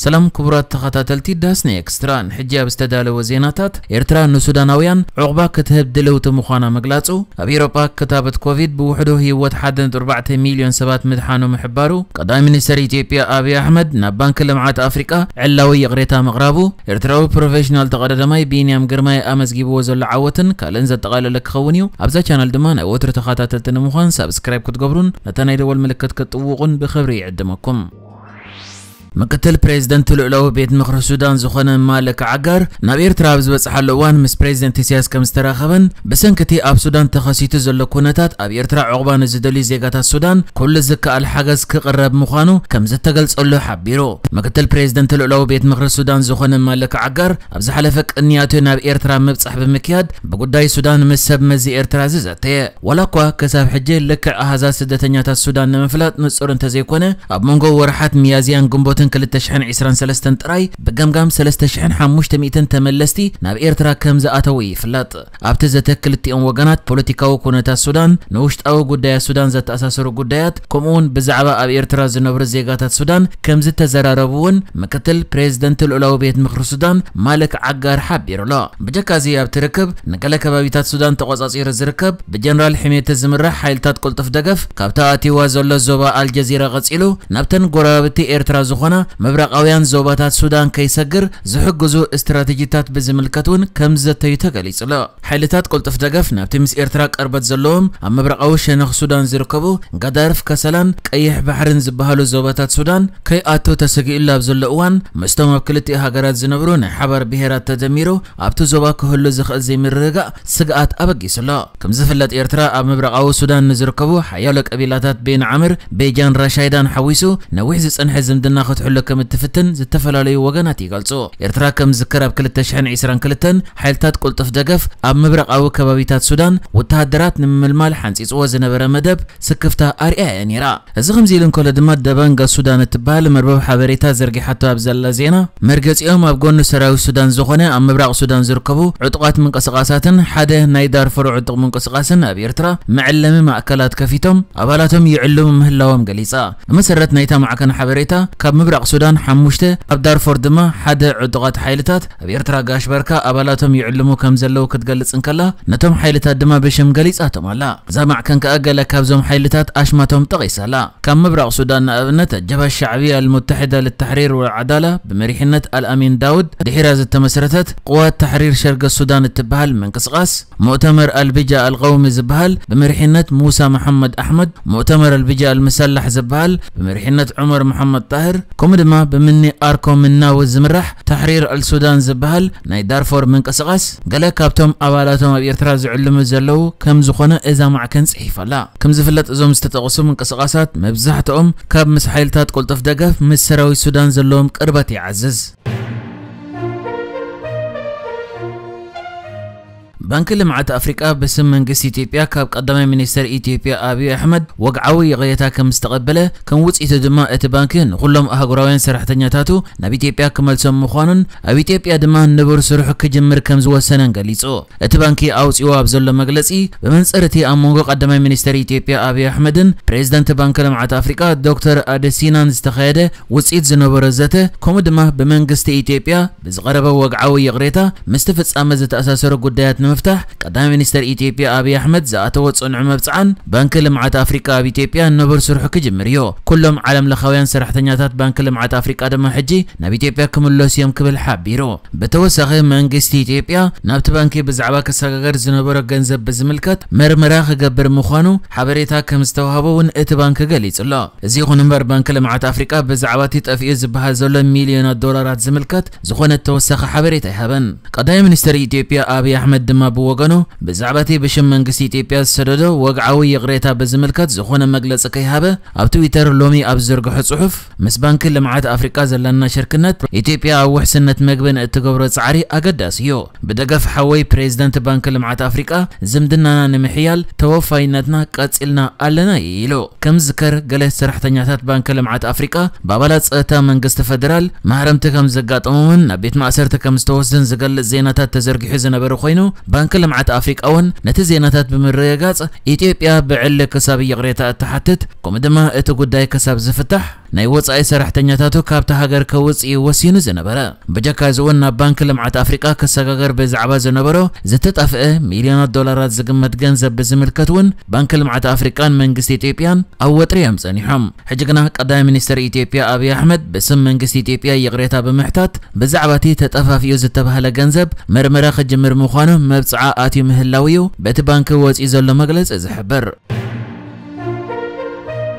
ሰላም ክቡራት ተኸታተልቲ ዳስኒ ኤክስትራ፣ ንሕጂ ኣብ ዝተዳለወ ዜናታት፣ ኤርትራ ንሱዳናውያን ዑቕባ ክትህብ ድልውቲ ምዃና ምግላጹ፣ ኣብ ኤውሮጳ ክታበት ኮቪድ ብውሕዱ ህይወት ሓደ ነጥቢ ኣርባዕተ ሚልዮን ሰባት ምድሓኑ ምሕባሩ፣ ቀዳማይ ሚኒስተር ኢትዮጵያ ኣብይ ኣሕመድ ናብ ባንኪ ልምዓት ኣፍሪቃ ዕላዊ ይቕሬታ ምቕራቡ፣ ኤርትራዊ ፕሮፌሽናል ተቐዳዳማይ ቢንያም ግርማይ ኣመዝጊብዎ ዘሎ ዓወትን ካልእን ዘጠቓለለ ክኸውን እዩ። ኣብዛ ቻናል ድማ ናይ ወትሩ ተኸታተልቲ ንምዃን ሳብስክራይብ ክትገብሩን ነታ ናይ ደወል ምልክት ክትጥውቑን ብኽብሪ ይዕድመኩም። ምክትል ፕሬዝደንት ልኡላዊ ቤት ምኽሪ ሱዳን ዝኾነ ማልክ ዓጋር ናብ ኤርትራ ኣብ ዝበጽሓሉ እዋን ምስ ፕሬዝደንት ኢሳያስ ከም ዝተራኸበን ብሰንክቲ ኣብ ሱዳን ተኸሲቱ ዘሎ ኩነታት ኣብ ኤርትራ ዑቕባ ንዝደልዩ ዜጋታት ሱዳን ኩሉ ዝከኣል ሓገዝ ክቕረብ ምዃኑ ከም ዝተገልጸሉ ሓቢሩ። ምክትል ፕሬዝደንት ልኡላዊ ቤት ምኽሪ ሱዳን ዝኾነ ማልክ ዓጋር ኣብ ዝሓለፈ ቅንያቱ ናብ ኤርትራ ምብጻሕ ብምክያድ ብጉዳይ ሱዳን ምስ ሰብ መዚ ኤርትራ ዝዘተየ። ዋላ እኳ ክሳብ ሕጂ ልክዕ ኣሃዛት ስደተኛታት ሱዳን ንምፍላጥ ንጹር እንተዘይኮነ፣ ኣብ መንጎ ወርሓት ሚያዝያን ግንቦትን ክልተ ሽሕን ዕስራን ሰለስተን ጥራይ ብገምጋም ሰለስተ ሽሕን ሓሙሽተ ሚእትን ተመለስቲ ናብ ኤርትራ ከም ዝኣተዉ ይፍለጥ። ኣብቲ ዘተ ክልቲኦም ወገናት ፖለቲካዊ ኩነታት ሱዳን፣ ንውሽጣዊ ጉዳያት ሱዳን ዘተኣሳሰሩ ጉዳያት፣ ከምኡውን ብዛዕባ ኣብ ኤርትራ ዝነብሩ ዜጋታት ሱዳን ከም ዝተዘራረቡ እውን ምክትል ፕሬዝደንት ልኡላዊ ቤት ምኽሪ ሱዳን ማልክ ዓጋር ሓቢሩ ኣሎ። ብጀካ እዚ ኣብቲ ርክብ ንገለ ከባቢታት ሱዳን ተቖጻጺሩ ዝርከብ ብጀነራል ሕሜቲ ዝምራሕ ሓይልታት ቅልጡፍ ደገፍ ካብታ ኣትይዋ ዘሎ ዞባ ኣልጀዚራ ቀጺሉ ናብተን ጎረባብቲ ኤርትራ ዝኾና ምብራቓውያን ዞባታት ሱዳን ከይሰግር ዝሕግዙ ስትራቴጂታት ብዝምልከት እውን ከም ዝዘተዩ ተገሊጹ ኣሎ። ሓይልታት ቅልጡፍ ደገፍ ናብቲ ምስ ኤርትራ ቀርበት ዘለዎም ኣብ ምብራቓዊ ሸነኽ ሱዳን ዝርከቡ ጋዳርፍ፣ ከሰላን ቀይሕ ባሕርን ዝበሃሉ ዞባታት ሱዳን ከይኣቱ ተሰጊኡሉ ኣብ ዘሎ እዋን፣ ምስቶም ኣብ ክልቲኡ ሃገራት ዝነብሩ ናይ ሓባር ብሄራት ተደሚሩ ኣብቲ ዞባ ክህሉ ዝኽእል ዘይምርግጋእ ስግኣት ኣበጊሱ ኣሎ። ከም ዝፍለጥ፣ ኤርትራ ኣብ ምብራቓዊ ሱዳን ንዝርከቡ ሓያሎ ቀቢላታት ቤን ዓምር፣ ቤጃን ራሻይዳን ሓዊሱ ነዊሕ ዝጸንሐ ዝምድና ክትሕሎ ከም እትፍትን ዝተፈላለዩ ወገናት ይገልጹ። ኤርትራ ከም ዝዝከር ኣብ ክልተ ሽሕን ዕስራን ክልተን ሓይልታት ቅልጡፍ ደገፍ ኣብ ምብራቓዊ ከባቢታት ሱዳን ወተሃደራት ንምምልማል ሓንጺጽዎ ዝነበረ መደብ ስክፍታ ኣርኣያ እያ ነይራ። እዚ ከምዚ ኢሉ እንከሎ ድማ ደባንጋ ሱዳን እትበሃል መርበብ ሓበሬታ ዘርጊሓቶ ኣብ ዘላ ዜና፣ መርገጺኦም ኣብ ጎኒ ሰራዊት ሱዳን ዝኾነ ኣብ ምብራቕ ሱዳን ዝርከቡ ዕጡቓት ምንቅስቓሳትን ሓደ ናይ ዳርፉር ዕጡቕ ምንቅስቓስን ኣብ ኤርትራ መዕለሚ ማእከላት ከፊቶም ኣባላቶም ይዕልሙ ምህላዎም ገሊጻ። ብመሰረት ናይታ ማዕከን ሓበሬታ፣ ካብ ምብራቕ ሱዳን ሓሙሽተ፣ ኣብ ዳርፎር ድማ ሓደ ዕጡቓት ሓይልታት ኣብ ኤርትራ ጋሽ በርካ ኣባላቶም ይዕልሙ ከም ዘለዉ ክትገልጽ እንከላ፣ ነቶም ሓይልታት ድማ ብሽም ገሊጻቶም ኣላ። እዛ ማዕከን ከኣ ገለ ካብዞም ሓይልታት ኣሽማቶም ጠቒሳ ኣላ። ካብ ምብራቕ ሱዳን ንኣብነት፣ ጀብሃ ሻዕብያ ኣልሙተሒዳ ልተሕሪር ወልዓዳላ ብመሪሕነት ኣልኣሚን ዳውድ ድሒራ ዝተመስረተት ቅዋት ተሕሪር ሸርገ ሱዳን እትበሃል ምንቅስቓስ፣ ሙእተመር ኣልብጃ ኣልቀውሚ ዝበሃል ብመሪሕነት ሙሳ መሓመድ ኣሕመድ፣ ሙእተመር ኣልብጃ ኣልመሰላሕ ዝበሃል ብመሪሕነት ዑመር መሓመድ ጣህር፣ ከምኡ ድማ ብምኒ ኣርኮ ምናዊ ዝምራሕ ተሕሪር ኣልሱዳን ዝበሃል ናይ ዳርፎር ምንቅስቓስ፣ ገለ ካብቶም ኣባላቶም ኣብ ኤርትራ ዝዕልሙ ዘለዉ ከም ዝኾነ እዛ ማዕከን ጽሒፋ ኣላ። ከም ዝፍለጥ፣ እዞም ዝተጠቕሱ ምንቅስቓሳት መብዛሕትኦም ካብ ምስ ሓይልታት ቅልጡፍ ደገፍ ምስ ሰራዊት ሱዳን ዘለዎም ቅርበት ይዓዝዝ። ባንኪ ልምዓት ኣፍሪቃ ብስም መንግስቲ ኢትዮጵያ ካብ ቀዳማይ ሚኒስተር ኢትዮጵያ ኣብይ ኣሕመድ ወግዓዊ ይቕሬታ ከም ዝተቐበለ፣ ከም ውጽኢቱ ድማ እቲ ባንኪ ንኹሎም ኣህጉራውያን ሰራሕተኛታቱ ናብ ኢትዮጵያ ክመልሶም ምዃኑን ኣብ ኢትዮጵያ ድማ ንቡር ስርሑ ክጅምር ከም ዝወሰነን ገሊጹ። እቲ ባንኪ ኣውጺኡ ኣብ ዘሎ መግለጺ፣ ብመንጽር እቲ ኣብ መንጎ ቀዳማይ ሚኒስተር ኢትዮጵያ ኣብይ ኣሕመድን ፕሬዚዳንት ባንኪ ልምዓት ኣፍሪቃ ዶክተር ኣደሲናን ዝተኻየደ ውጽኢት ዝነበሮ ዘተ፣ ከምኡ ድማ ብመንግስቲ ኢትዮጵያ ብዝቐረበ ወግዓዊ ይቕሬታ ምስቲ ፍጻመ ዝተኣሳሰሩ ጉዳያት ንምፍታሕ ቀዳማይ ሚኒስተር ኢትዮጵያ ኣብይ ኣሕመድ ዝኣተዎ ጽኑዕ መብጽዓን፣ ባንኪ ልምዓት ኣፍሪቃ ኣብ ኢትዮጵያ ንቡር ስርሑ ክጅምር እዩ። ኩሎም ዓለም ለኻውያን ሰራሕተኛታት ባንኪ ልምዓት ኣፍሪቃ ድማ ሕጂ ናብ ኢትዮጵያ ክምለሱ እዮም ክብል ሓቢሩ። ብተወሳኺ መንግስቲ ኢትዮጵያ ናብቲ ባንኪ ብዛዕባ ክሰጋገር ዝነበሮ ገንዘብ ብዝምልከት መርመራ ክገብር ምዃኑ ሓበሬታ ከም ዝተዋህቦ እውን እቲ ባንኪ ገሊጹ ኣሎ። እዚ ይኹን እምበር፣ ባንኪ ልምዓት ኣፍሪቃ ብዛዕባ እቲ ጠፊኡ ዝበሃል ዘሎ ሚልዮናት ዶላራት ዝምልከት ዝኾነ ተወሳኺ ሓበሬታ ኣይሃበን። ቀዳማይ ሚኒስተር ኢትዮጵያ ኣብይ ኣሕመድ ድማ ብወገኑ፣ ብዛዕባ እቲ ብሽም መንግስቲ ኢትዮጵያ ዝሰደዶ ወግዓዊ ይቕሬታ ብዝምልከት ዝኾነ መግለጺ ከይሃበ፣ ኣብ ትዊተር ሎሚ ኣብ ዝዘርግሖ ጽሑፍ፣ ምስ ባንኪ ልምዓት ኣፍሪቃ ዘለና ሽርክነት፣ ኢትዮጵያ ኣብ ውሕስነት መግብን እትገብሮ ጻዕሪ ኣገዳሲ እዩ። ብደገፍ ሓወይ ፕሬዚደንት ባንኪ ልምዓት ኣፍሪቃ ዝምድናና ንምሕያል ተወፋይነትና ቀጺልና ኣለና ኢሉ። ከም ዝዝከር፣ ገለ ሰራሕተኛታት ባንኪ ልምዓት ኣፍሪቃ ብኣባላት ጸጥታ መንግስቲ ፈደራል ማህረምቲ ከም ዘጋጠሞምን ናብ ቤት ማእሰርቲ ከም ዝተወስዱን ዝገልጽ ዜናታት ተዘርጊሑ ዝነበረ ኮይኑ፣ ባንኪ ልምዓት ኣፍሪቃ እውን ነቲ ዜናታት ብምርግጋጽ፣ ኢትዮጵያ ብዕሊ ክሳብ ይቕሬታ እትሓትት፣ ከምኡ ድማ እቲ ጉዳይ ክሳብ ዝፍታሕ ናይ ወጻኢ ሰራሕተኛታቱ ካብታ ሃገር ከውጽእ እዩ ወሲኑ ዝነበረ። ብጀካ እዚ እውን ናብ ባንክ ልምዓት ኣፍሪቃ ክሰጋገር ብዛዕባ ዝነበሮ ዝተጣፍአ ሚልዮናት ዶላራት ዝግመት ገንዘብ ብዝምልከት እውን ባንክ ልምዓት ኣፍሪቃን መንግስቲ ኢትዮጵያን ኣብ ወጥሪ እዮም ጸኒሖም። ሕጂ ግና ቀዳማይ ሚኒስትር ኢትዮጵያ ኣብይ ኣሕመድ ብስም መንግስቲ ኢትዮጵያ ይቕሬታ ብምሕታት ብዛዕባ እቲ ተጠፋፊኡ ዝተባህለ ገንዘብ መርመራ ክጅምር ምዃኑ መብጽዓ ኣትዩ ምህላው እዩ በቲ ባንክ ወጺኡ ዘሎ መግለጺ ዝሕብር።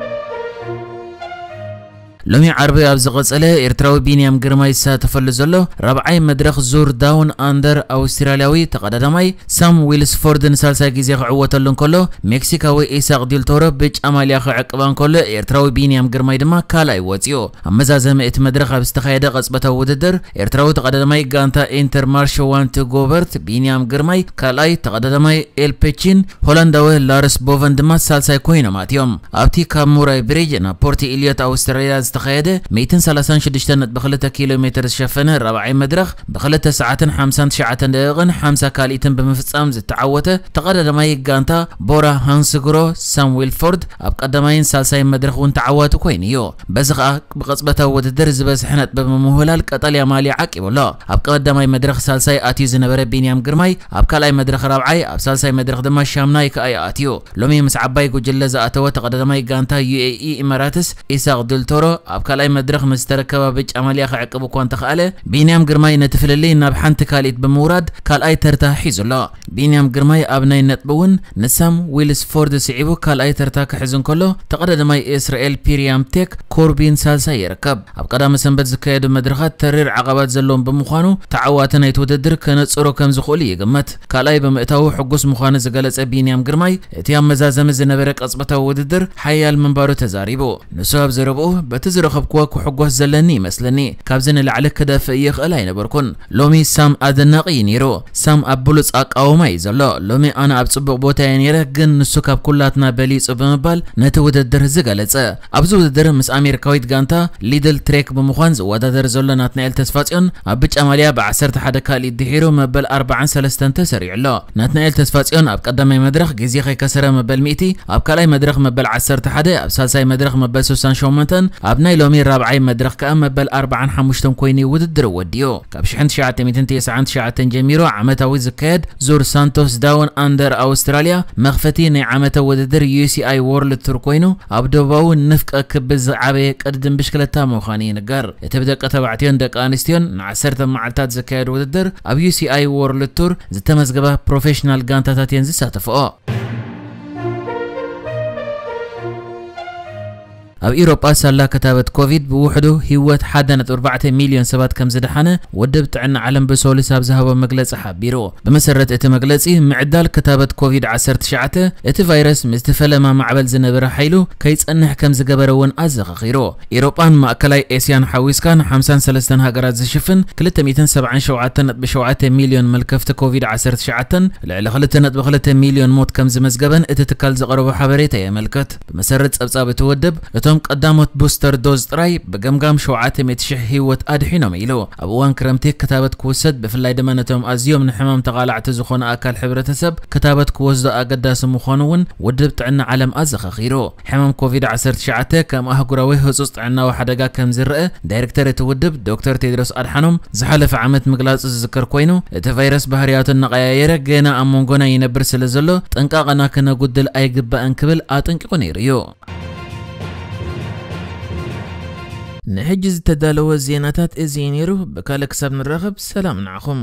ሎሚ ዓርቢ ኣብ ዝቐጸለ ኤርትራዊ ቢንያም ግርማይ ዝሳተፈሉ ዘሎ ራብዓይ መድረኽ ዙር ዳውን ኣንደር ኣውስትራልያዊ ተቐዳዳማይ ሳም ዊልስፎርድ ንሳልሳይ ግዜ ክዕወተሉ እንከሎ፣ ሜክሲካዊ ኢሳቅ ዲልቶሮ ብጫ ማልያ ክዕቅባ እንከሎ፣ ኤርትራዊ ቢንያም ግርማይ ድማ ካልኣይ ወጺኡ። ኣብ መዛዘሚ እቲ መድረኽ ኣብ ዝተኻየደ ቀጽበታዊ ውድድር፣ ኤርትራዊ ተቐዳዳማይ ጋንታ ኢንተር ማርሽ ዋንቲ ጎበርት ቢንያም ግርማይ ካልኣይ፣ ተቐዳዳማይ ኤልፔቺን ሆላንዳዊ ላርስ ቦቨን ድማ ሳልሳይ ኮይኖም ኣትዮም። ኣብቲ ካብ ሙራይ ብሪጅ ናብ ፖርት ኢልዮት ኣውስትራልያ ዝተኻየደ ሚእትን ሰላሳን ሽዱሽተን ነጥቢ ክልተ ኪሎ ሜትር ዝሸፈነ ራብዓይ መድረኽ ብክልተ ሰዓትን ሓምሳን ትሽዓተን ደቂቕን ሓምሳ ካልኢትን ብምፍጻም ዝተዓወተ ተቐዳዳማይ ጋንታ ቦራ ሃንስግሮ ሳም ዊልፎርድ ኣብ ቀዳማይን ሳልሳይን መድረኽ እውን ተዓዋቲ ኮይኑ እዩ። በዚ ኸኣ ብቐጽበታዊ ውድድር ዝበዝሐ ነጥቢ ብምውህላል ቀጠልያ ማልያ ዓቂቡ ኣሎ። ኣብ ቀዳማይ መድረኽ ሳልሳይ ኣትዩ ዝነበረ ቢንያም ግርማይ ኣብ ካልኣይ መድረኽ ራብዓይ፣ ኣብ ሳልሳይ መድረኽ ድማ ሻምናይ ከኣ እዩ ኣትዩ። ሎሚ ምስ ዓባይ ጉጅለ ዝኣተወ ተቐዳዳማይ ጋንታ ዩ ኤ ኢ ኢማራትስ ኢሳቅ ድልቶሮ ኣብ ካልኣይ መድረኽ ምስ ዝተረከባ ብጫ ማልያ ክዕቅብ እኳ እንተኸኣለ፣ ቢንያም ግርማይ ነቲ ፍልልይ ናብ ሓንቲ ካልኢት ብምውራድ ካልኣይ ተርታ ሒዙ ኣሎ። ቢንያም ግርማይ ኣብ ናይ ነጥቢ እውን ንሳም ዊልስፎርድ ስዒቡ ካልኣይ ተርታ ክሕዝ እንከሎ፣ ተቐዳዳማይ እስራኤል ፒርያም ቴክ ኮርቢን ሳልሳይ ይርከብ። ኣብ ቀዳሚ ሰንበት ዝካየዱ መድረኻት ተሪር ዓቐባት ዘለዎም ብምዃኑ፣ ተዓዋቲ ናይቲ ውድድር ከነጽሮ ከም ዝኽእሉ ይግመት። ካልኣይ ብምእታዉ ሕጉስ ምዃኑ ዝገለጸ ቢንያም ግርማይ፣ እቲ ኣብ መዛዘሚ ዝነበረ ቅጽበታዊ ውድድር ሓያል ምንባሩ ተዛሪቡ። ንሱ ኣብ ዘረብኡ፣ "በቲ ዝረኸብክዎ ክሕጎስ ዘለኒ ይመስለኒ። ካብዚ ንላዕሊ ክደፍእ ይኽእል ኣይነበርኩን። ሎሚ ሳም ኣደናቒ እዩ ነይሩ። ሳም ኣብ ብሉጽ ኣቃውማ እዩ ዘሎ። ሎሚ ኣነ ኣብ ጽቡቕ ቦታ እየ ነይረ፣ ግን ንሱ ካብ ኩላትና በሊጹ" ብምባል ነቲ ውድድር ዝገለጸ። ኣብዚ ውድድር ምስ ኣሜሪካዊት ጋንታ ሊድል ትሬክ ብምዃን ዝወዳደር ዘሎ ናትናኤል ተስፋጽዮን ኣብ ብጫ ማልያ ብዓሰርተ ሓደ ካልኢት ድሒሩ መበል ኣርባዓን ሰለስተን ተሰሪዑ ኣሎ። ናትናኤል ተስፋጽዮን ኣብ ቀዳማይ መድረኽ ግዜ ከይከሰረ መበል ሚእቲ፣ ኣብ ካልኣይ መድረኽ መበል ዓሰርተ ሓደ፣ ኣብ ሳልሳይ መድረኽ መበል ስሳን ሸሞንተን፣ ኣብ ናይ ሎሚ ራብዓይ መድረኽ ከኣ መበል ኣርባዓን ሓሙሽተን ኮይኑ ውድድር ወዲኡ። ካብ ሽሕን ትሽዓተ ሚእትን ተስዓን ትሽዓተን ጀሚሩ ዓመታዊ ዝካየድ ዙር ሳንቶስ ዳውን ኣንደር ኣውስትራልያ መኽፈቲ ናይ ዓመተ ውድድር ዩ ሲ ኣይ ወርልድ ቱር ኮይኑ፣ ኣብ ደቡባዊ ንፍቀ ክቢ ዝዓበየ ቅድድም ብሽክለታ ምዃኑ ይንገር። እቲ ብደቂ ተባዕትዮን ደቂ ኣንስትዮን ንዓሰርተ መዓልታት ዝካየድ ውድድር ኣብ ዩ ሲ ኣይ ወርልድ ቱር ዝተመዝገባ ፕሮፌሽናል ጋንታታት እየን ዝሳተፍኦ። ኣብ ኢሮጳ ሳላ ክታበት ኮቪድ ብውሕዱ ህይወት ሓደ ነጥቢ ኣርባዕተ ሚልዮን ሰባት ከም ዝደሓነ ውድብ ጥዕና ዓለም ብሶሉስ ኣብ ዝሃቦ መግለጺ ሓቢሩ። ብመሰረት እቲ መግለጺ፣ ምዕዳል ክታበት ኮቪድ ዓሰርተ ትሽዓተ እቲ ቫይረስ ምስቲ ፈለማ ማዕበል ዝነበረ ሓይሉ ከይጸንሕ ከም ዝገበረ እውን ኣዘኻኺሩ። ኢሮጳን ማእከላይ ኤስያን ሓዊስካ ንሓምሳን ሰለስተን ሃገራት ዝሽፍን ክልተ ሚእትን ሰብዓን ሸውዓተ ነጥቢ ሸውዓተ ሚልዮን መልከፍቲ ኮቪድ ዓሰርተ ትሽዓተን ልዕሊ ክልተ ነጥቢ ክልተ ሚልዮን ሞት ከም ዝመዝገበን እቲ ትካል ዘቕረቦ ሓበሬታ የመልክት። ብመሰረት ጸብጻብ እቲ ውድብ፣ እቶም ቀዳሞት ቡስተር ዶዝ ጥራይ ብገምጋም ሸውዓተ ሚእቲ ሽሕ ህይወት ኣድሒኖም ኢሉ። ኣብ እዋን ክረምቲ ክታበት ክውሰድ፣ ብፍላይ ድማ ነቶም ኣዝዮም ንሕማም ተቓላዕቲ ዝኾነ ኣካል ሕብረተሰብ ክታበት ክወስዶ ኣገዳሲ ምዃኑ እውን ውድብ ጥዕና ዓለም ኣዘኻኺሩ። ሕማም ኮቪድ ዓሰርተ ትሽዓተ ከም ኣህጉራዊ ህጹጽ ጥዕናዊ ሓደጋ ከም ዝረአ ዳይሬክተር እቲ ውድብ ዶክተር ቴድሮስ ኣድሓኖም ዝሓለፈ ዓመት ምግላጹ ዝዝከር ኮይኑ፣ እቲ ቫይረስ ባህርያቱ እናቐያየረ ገና ኣብ መንጎና ይነብር ስለ ዘሎ ጥንቃቐና ክነጉድል ኣይግባእን ክብል ኣጠንቂቑ ነይሩ እዩ። ንሕጂ ዝተዳለወ ዜናታት እዚ እዩ ነይሩ። ብካልእ ክሳብ ንራኸብ ሰላም ንዓኹም።